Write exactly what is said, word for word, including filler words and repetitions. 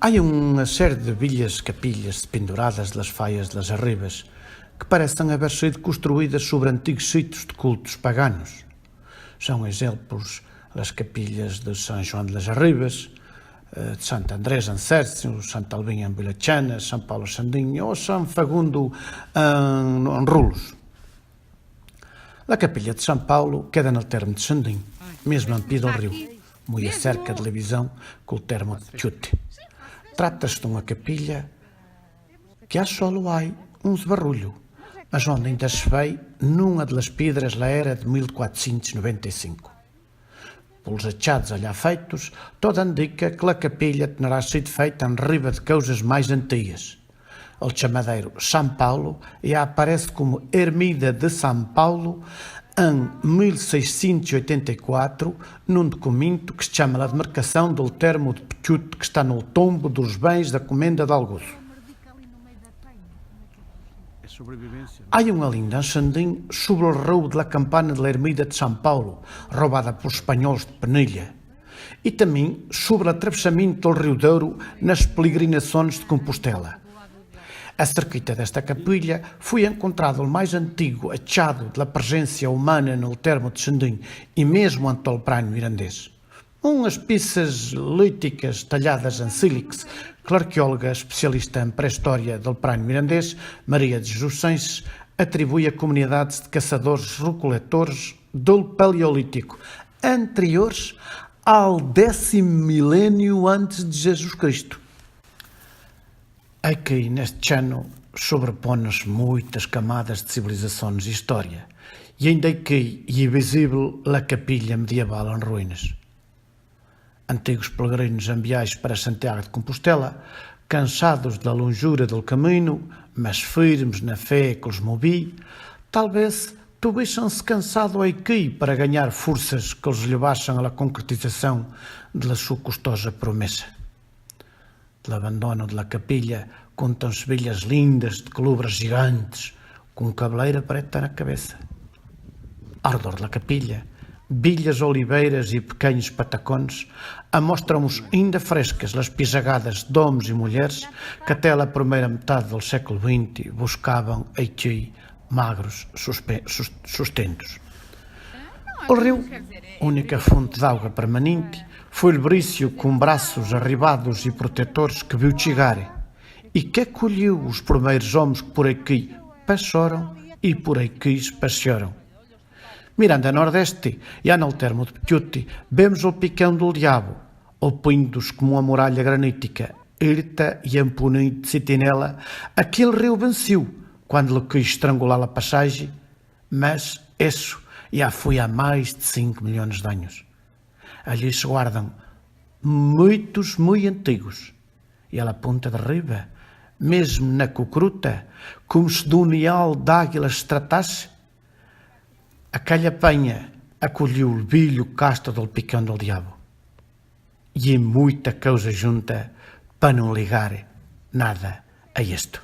Há uma série de bilhas, capilhas penduradas das fallas das Arribas que parecem haver sido construídas sobre antigos sítios de cultos paganos. São exemplos as capilhas de São João das Arribas, eh, de Santo Andrés em Sércio, Santa Albinha em Bilhachana, São Paulo Sandinho ou São Fagundo em, em Rulos. A capilla de São Paulo queda no termo de Sandim, mesmo a pé do rio, muito cerca de la visão com o termo de Chute. Trata-se de uma capilla que há solo ai uns barulho, mas onde ainda se vê numa das pedras la era de mil quatrocentos e noventa e cinco. Pelos achados allà feitos, toda indica que la capilla terá sido feita en riba de cousas mais antigas. El chamadero São Paulo ja aparece como Ermida de São Paulo en mil seiscentos e oitenta e quatro, num documento que se chama la demarcação del termo de Pechute, que está no tombo dos bens da comenda de Alguço. Há uma lenda en Sandim sobre el roubo de la campana de la ermida de São Paulo, roubada pelos espanhóis de Penilha, e também sobre el atravessamento del rio Douro nas peregrinações de Compostela. A cerquita desta capilla foi encontrado o mais antigo achado de la presença humana no termo de Sandim e mesmo ante el Prado Mirandês. Umas peças líticas talhadas em sílex, que l'arqueòloga especialista en pré-história del Prado Mirandês, Maria de Jesus Sanches, atribui a comunidades de caçadores-recoletores del Paleolítico, anteriores al décimo milénio antes de Jesus Cristo. Aqui neste chano sobrepõem-se muitas camadas de civilizações e história, e ainda aqui é visível la capilla medieval en ruínas. Antigos peregrinos en viagem para Santiago de Compostela, cansados da longura del caminho, mas firmes na fé que os movia, talvez tivessem-se cansado aqui para ganhar forças que os levassem à concretização de la sua custosa promessa. De l'abandono de la capilla contam-se bilhas lindas de colubres gigantes com cabeleira preta na cabeça. Ao redor de la capilla, bilhas oliveiras e pequenos patacões amostram-nos ainda frescas las pisagadas de homens e mulheres que até la primeira metade del século vinte buscavam aqui magros suspe-, sus-, sustentos. El riu, única fonte d'auga permanente, foi el brício com braços arribados e protetores que viu chegar e que acolheu os primeiros homens que por aqui passaram e por aqui se passearam. Mirando a nordeste, já no termo de Pechute, vemos o Picão do Diabo, opindos como uma muralha granítica, erta e imponente sentinela, aquele rio venceu quando lhe quis estrangular a passagem, mas isso já foi há mais de cinco milhões de anos. Ali se guardam mitos muito antigos, e à la ponta de riba, mesmo na cucruta, como se de um nial de águilas se tratasse, aquela penha acolheu o velho castro del Picão do Diabo. E é muita coisa junta para não ligar nada a isto.